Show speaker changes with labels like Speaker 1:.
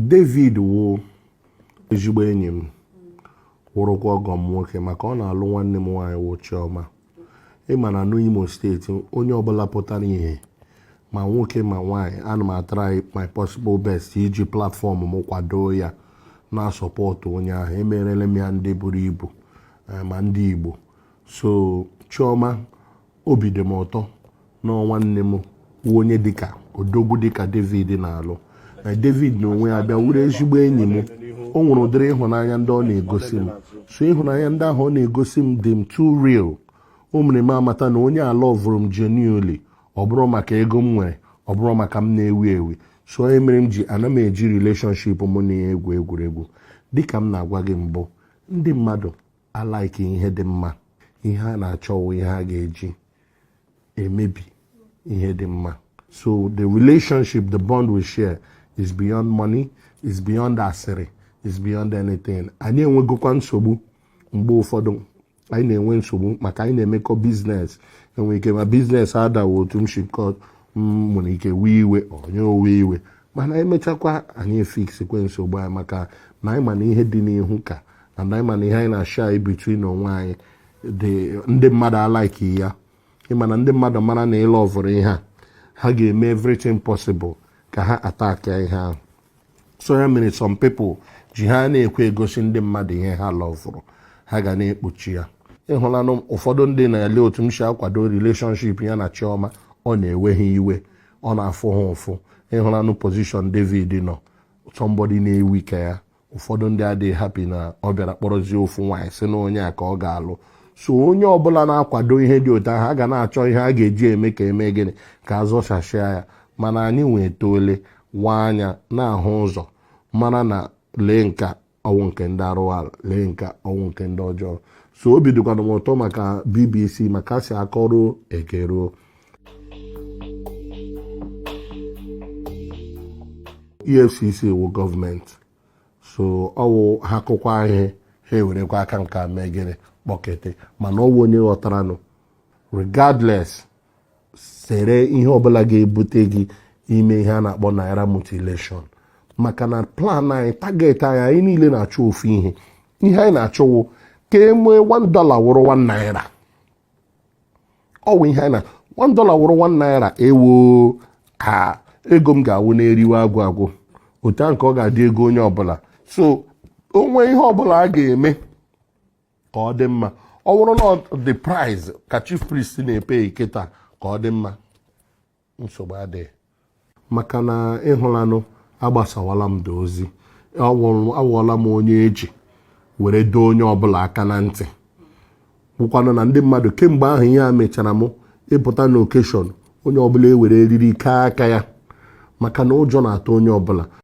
Speaker 1: David wụ ezigbo enyi m, wụrụkwa ọgọ m nwoke, maka ọ na-alụ nwanne m nwaanyị wụ Chioma. Ị ma na n'Imo Steeti, onye ọbụla pụtara ihe, ma nwoke ma nwaanyị, ana m atry my possible best iji platform m kwado ya, na-asupport onye ahụ. Emerela m ya ndị buru ibu, ma ndị Igbo. So Chioma, obi dị m ụtọ na nwanne m wụ onye dịka odogwu dịka David na-alụ. Na David na onwe ya bịa wuru ezigbo enyi m. O nwere ụdịrị ịhụnanya ndị ọ na-egosi m. So ịhụnanya ndị ahụ ọ na-egosi m dị m too real. O mere m amata na onye ala ọvụrụ m genuinely, ọ bụrụ maka ego m nwere, ọ bụrụ maka m na-ewi ewi. So onye mere m ji ana m eji relationship mụ na ya egwu egwuregwu. Dịka m na-agwa gị mbụ, ndị mmadụ alike ihe dị mma. Ihe a na-achọwụ ihe a ga-eji emebi ihe dị mma. So the relationship, the bond we share is beyond money, is beyond asịrị, is beyond anything. Anyị enwegokwa nsogbu. Mgbe ụfọdụ anyị na-enwe nsogbu maka anyị na-emekọ business. Enwere ike ma business adawo otu m shikọ, m nwere ike wee iwe, onye owe iwe, mana emechakwa anyị efixkwe nsogbu anyị, maka na anyị ma na ihe dị n'ihu ka na anyị ma na ihe anyị na-ashare between onwe anyị dị. Ndị mmadụ alike ya. Ịma na ndị mmadụ mara na ịlụ ọvụrụ ihe a, ha ga-eme everything possible ka ha attack ihe ahụ. So ya mere some people ji ha na-ekwe egosi ndị mmadụ ihe ha lọvụrụ, ha ga na-ekpuchi ya. Ịhụlanụ ụfọdụ ndị na-ele otu m si akwado relationship ya na Chioma, ọ na-ewe ha iwe, ọ na-afụ ha ụfụ. Ịhụlanụ position David nọ, somebody na-ewi ka ya. Ụfọdụ ndị adịghị happy na ọ bịara kpọrọzie ofu nwaanyị, si na onye a ka ọ ga-alụ. So onye ọbụla na-akwado ihe dị otu ahụ, a ga na-achọ ihe a ga-eji eme ka eme gịnị, ka a zọchasịa ya. Mana anyị nwee tole waa anya na-ahụ ụzọ, mara na lee nka ọnwụ nke ndị arụwala, lee nka ọnwụ nke ndị ọjọọ. So obi dịkwana m ụtọ maka BBC, maka si akọruo ekeruo. EFCC wụ gọọmenti, so ọwụ ha kụkwa ihe, ha ewerekwa aka nka mee gịnị, kpọkete. Mana ọwụ onye ghọtaranụ, regardless, sere ihe ọbụla ga-ebute gị ime ihe a na-akpọ naira mutilation, maka na plan anyị, target anyị, anyị niile na-achọ ofu ihe. Ihe anyị na-achọwo ka e nwee $1 wụrụ 1 naira. Ọ wụ ihe anyị na $1 wụrụ 1 naira. Ewo ha, ego m ga-awụ na-eriwe agwụ agwụ otu ahụ ka ọ ga-adị ego onye ọbụla. So o nwee ihe ọbụla a ga-eme ka ọ dị mma, ọ bụrụ na the price ka chief priest na-epe kịta ka ọ dị mma, nsogbu adịghị. Maka na ịhụlanụ, agbasawala m dị ozi, awụọla m onye eji were doo onye ọbụla aka na ntị. Wụkwanụ na ndị mmadụ kemgbe ahụ ihe a mechara m ịpụta n'occasion, onye ọbụla ewere eriri kee aka ya, maka na ụjọ na-atụ onye ọbụla.